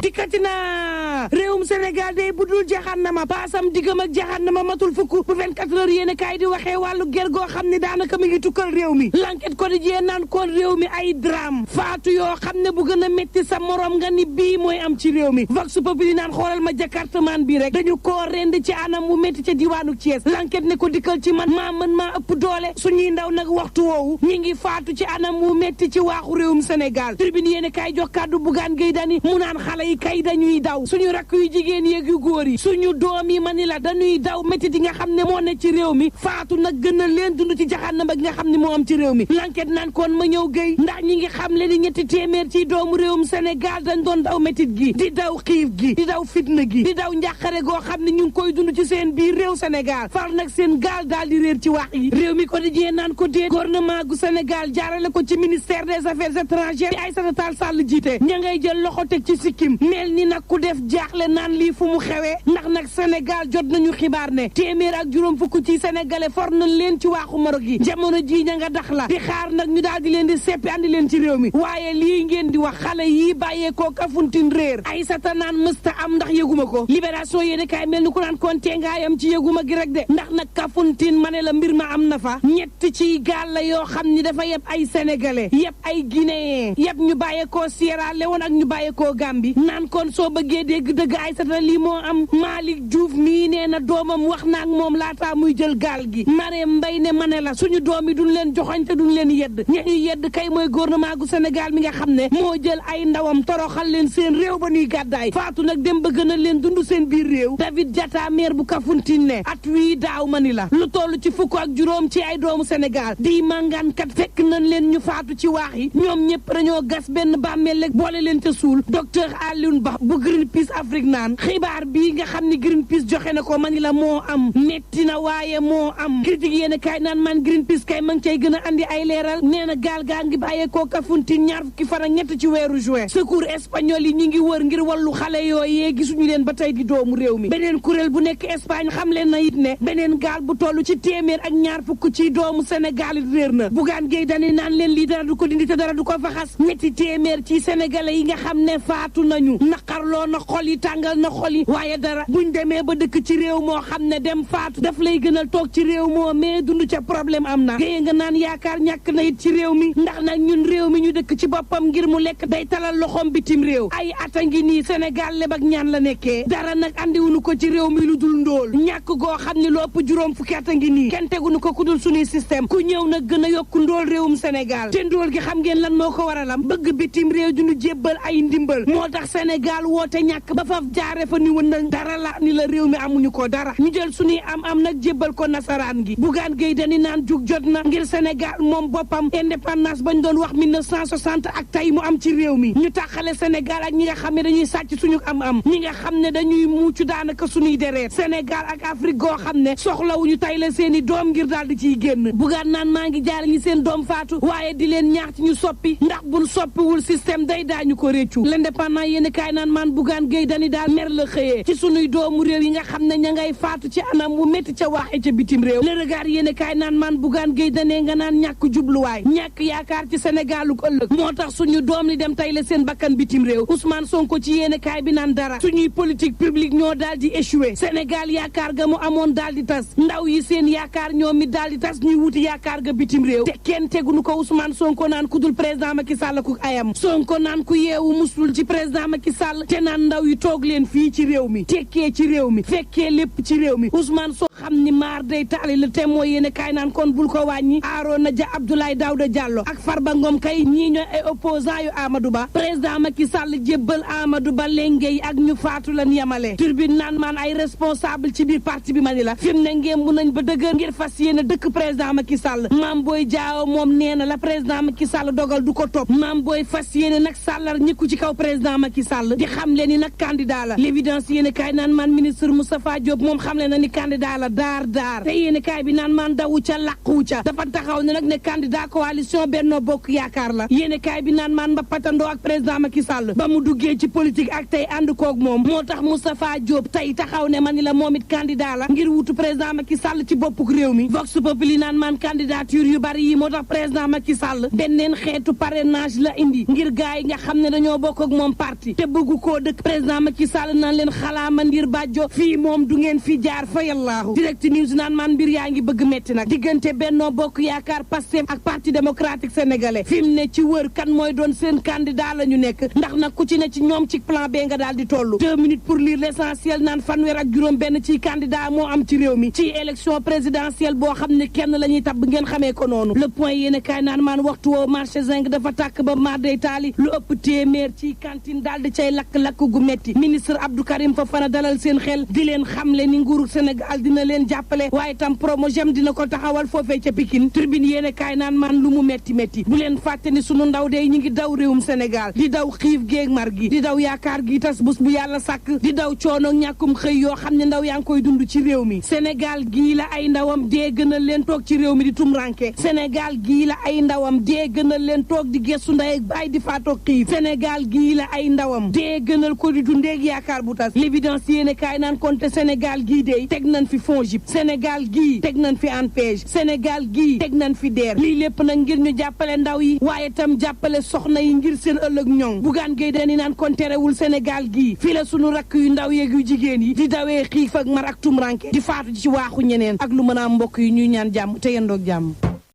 dikkati na réewum Sénégal day budul jaxannama paasam diggam ak jaxannama matul fukk bu 24 heures yéen kaay di waxee wàllu ger goo xam ne daanaka mi ngi tukkal réew mi l'enquête quotidien naan koon réew mi ay drame faatu yoo xam ne bu gën a métti sa morom nga ni bii mooy am ci réew mi vox populi naan xoolal ma jakartamaan bi rek dañu koo rend ci anam mu métti ca diwaanu Thiès l'enquête ne ko dikkal ci man maa mën maa ëpp doole suñuy ndaw nag waxtu woowu ñi ngi faatu ci anam mu métti ci waaxu réewum Sénégal tribune yéen kaay jox kàddu Bougane Gueye Dany mu naan xale yi kay dañuy daw suñu rakk yu jigéen yeeg yu góor yi suñu doom yi ma ni la dañuy daw métti di nga xam ne moo ne ci réew mi faatu nag gën a leen dund ci jaxannama gi nga xam ne moo am ci réew mi l'enquête naan koon ma ñëw Gueye ndax ñi ngi xam le ni ñetti téeméer ci doomu réewum Sénégal dañ doon daw métit gi di daw xiif gi di daw fitna gi di daw njàqare goo xam ne ñu ngi koy dund ci seen biir réew Sénégal far nag seen gaal daal di réer ci wax yi réew mi quotidien naan ko dee gouvernement gu Sénégal jaarale ko ci ministère des affaires étrangères bi Aïssata Tall Sall jiite ña ngay jël loxo teg ci sikkim mel ni nag ku def jaaxle naan lii fu mu xewee ndax nag Sénégal jot nañu xibaar ne téeméer ak juróom fukk ci sénégalais for nañ leen ci waaxu Maroc yi jamono ji ña nga dax la di xaar nag ñu daal di leen di seppi andi leen ci réew mi waaye lii ngeen di wax xale yii bàyyeekoo Kafountine réer Aïssata naan mësta am ndax yëguma ko libération yéene kaay mel ni ku naan konte ngaayam ci yëguma gi rek de ndax nag Kafountine ma ne la mbir ma am na fa ñett ci gaal la yoo xam ni dafa yeb ay sénégalais yeb ay guinéen yeb ñu bàyyeekoo Sierra Leone ak ñu bàyyeekoo Gambie naan kon soo bëggee dégg dëgg Aïssata lii moo am Malick Diouf mii nee na doomam wax na ak moom laataa muy jël gaal gi Marème Mbaye ne ma ne la suñu doom yi duñ leen joxoñ te duñ leen yedd ñañuy yedd kay mooy gouvernement gu Sénégal mi nga xam ne moo jël ay ndawam toroxal leen seen réew ba nuy gàddaay faatu nag dem ba gën a leen dund seen biir réew David Diatta maire bu Kafountine ne at wii daaw ma ni la lu toll ci fukk ak juróom ci ay doomu Sénégal di màngaankat fekk nañ leen ñu faatu ci waax yi ñoom ñëpp dañoo gas benn bàmmeel rek boole leen ca suul docteur Alioune Ba bu Greenpeace Afrique naan xibaar bii nga xam ni Greenpeace joxe na ko ma ni la moo am metti na waaye moo am critique yéen kaay naan man Greenpeace kay ma ngi cay gën a andi ay leeral nee na gaal gaa ngi bàyyeekoo Kafountine ñaar fukki fan ak ñett ci weeru juin secours espagnol yi ñi ngi wër ngir wàllu xale yooyee gisuñu leen ba tey di doomu réew mi beneen kuréel bu nekk Espagne xam leen na it ne beneen gaal bu toll ci téeméer ak ñaar fukk ci doomu Sénégal it réer na Bougane Gueye Dany naan leen lii dara du ko dindi te dara du ko faxas ñetti téeméer ci sénégalais yi nga xam ne faatu nañu naqarloo na xol yi tàngal na xol yi waaye dara buñ demee ba dëkk ci réew moo xam ne dem faatu daf lay gënal toog ci réew moo mais dund ca problème am na géye nga naan yaakaar ñàkk na it ci réew mi ndax nag ñun réew mi ñu dëkk ci boppam ngir mu lekk day talal loxoom bitim réew ay ata ngi nii Sénégal leb ak ñaan la nekkee dara nag andiwuñu ko ci réew mi lu dul ndóol ñàkk goo xam ne lu ëpp juróom fukki ata ngi nii kenn teguñu ko ku dul suñuy système ku ñëw nag gën a yokku ndóol réewum Sénégal te ndóol gi xam ngeen lan moo ko waralam bëgg bitim réew di ñu jébbal ay ndimbal moo tax Sénégal woote ñàkk ba fa jaare fa ni wën na dara la ni la réew mi amuñu ko dara ñu jël suñuy am nag jébbal ko nasaraan gi Bougane Gueye Dany naan jug jot na ngir Sénégal moom boppam indépendance bañ doon wax 1960 ak tey mu am ci réew mi ñu taxale Sénégal ak ñi nga xam ne dañuy sàcc suñu am ñi nga xam ne dañuy muucu daanaka suñuy dereet Sénégal ak Afrique goo xam ne soxlawuñu tay la seeni doom ngir daal di ciy génn Bougane naan maa ngi jaare ñi seen doom faatu waaye di leen ñaax ci ñu soppi ndax buñ soppiwul système day daañu ko réccu l'indépendant yéen kaay naan maan Bougane Gueye Dany daal mer la xëyee ci suñuy doomu réew yi nga xam ne ña ngay faatu ci anam mu métti ca waaxe ca bitim réew le regard yéen kaay naan maan Bougane Gueye Dany nga naan ñàkk jubluwaay ñàkk yaakaar ci Sénégalu ëllëg moo tax suñu doom li dem tay la seen bakkan bitim réew Ousmane Sonko ci yéen kaay bi naan dara suñuy politique publique ñoo daal di échoué Sénégal yaakaar ga mu amoon daal di tas ndaw yi seen yaakaar ñoom mi daal di tas ñuy wuti yaakaar ga bitim réew te kenn teguñu ko Ousmane Sonko naan ku dul président Macky Sall ku ayam Sonko naan ku yeewu musul ci président Macky Sall te naan ndaw yi toog leen fii ci réew mi tekkee ci réew mi fekkee lépp ci réew mi Ousmane Sonko xam ni maar day taali le témoin yéene kaay naan kon bul ko wàññi Arona Dia Abdoulaye Daouda Diallo ak Farba Ngom kay ñii ñooy ay opposant yu Amadou Ba président Macky Sall jébbal Amadou Ba léngéey ak ñu faatu lan yemale turbine naan maan ay responsable ci biir parti bi ma ni la fi mu ne ngeen bu nañ ba dëgër ngir fas yéene dëkk président Macky Sall Mame Boye Diao moom nee na la président Macky Sall dogal du ko topp Mame Boye fas yéene nag sàllar ñikku ci kaw président Macky Sall di xam le ni nag candidat la l'évidence yéene kaay naan maan ministre Moustapha Diop moom xam le na ni candidat la daar te yéene kaay bi naan maan dawu ca làqu ca dafa taxaw ne nag ne candidat coalition Benno Bokk Yaakaar la yéene kaay bi naan maan ba patandoo ak président Macky Sall ba mu duggee ci politique ak tey ànd koog moom moo tax Moustapha Diop tey taxaw ne ma ni la moom it candidat la ngir wutu président Macky Sall ci boppuk réew mi Vox Populi naan maan candidature yu bari yi moo tax président Macky Sall benneen xeetu parrainage la indi ngir gaay yi nga xam ne dañoo bokk ak moom parti te bëggu koo dëkk président Macky Sall naan leen xalaa mandir bàjjo fii moom du ngeen fi jaar fa yallaahu direct news naan man mbir yaa ngi bëgg metti nag diggante Benno Bokk Yaakaar Pastef ak parti démocratique sénégalais fi mu ne ci wër kan mooy doon seen candidat la ñu nekk ndax nag ku ci ne ci ñoom ci plan B nga daal di toll 2 minutes pour lire l'essentiel naan fanweer ak juróom benn ci candidat moo am ci réew mi ci élection présidentielle boo xam ne kenn la ñuy tabb ngeen xamee ko noonu le point yéene kaay naan maan waxtu woo marché zinc dafa tàkk ba mar day taali lu ëpp téeméer ci cantine daal di cay lakk-lakk gu metti ministre Abdou Karim Fofana dalal seen xel di leen xamle ni nguuru Sénégal dina leen jàppale waaye tam Promogem dina ko taxawal foofee ca Pikine tribune yéene kaay naan maan lu mu metti metti bu leen fàtte ni sunu ndaw day ñi ngi daw réewum Sénégal di daw xiif géeg mar gi di daw yaakaar gi tas bés bu yàlla sàkk di daw coono ñàkkum xëy yoo xam ne ndaw yaa ngi koy dund ci réew mi Sénégal gii la ay ndawam dee gënal leen toog ci réew mi di tumranke Sénégal gii la ay ndawam dee gënal leen toog di gestu ndey ak baay di faatoog xiif Sénégal gii la ay ndawam dee gënal ko di dundeeg yaakaar bu tas l'évidence yéene kaay naan konte Sénégal gii dey teg nañ fi FONGIP Sénégal gii teg nañ fi ANPEJ Sénégal gii teg nañ fi DER lii lépp nag ngir ñu jàppale ndaw yi waaye tam jàppale soxna yi ngir seen ëllëg ñoŋ Bougane Gueye Dany naan kon terewul Sénégal gii fii la sunu rakk yu ndaw yeeg yu jigéen yi di dawee xiif ak mar ak tumranke di faatu ci waaxu ñeneen ak lu mën a mbokk yi ñuy ñaan jàmm te yendoog jàmm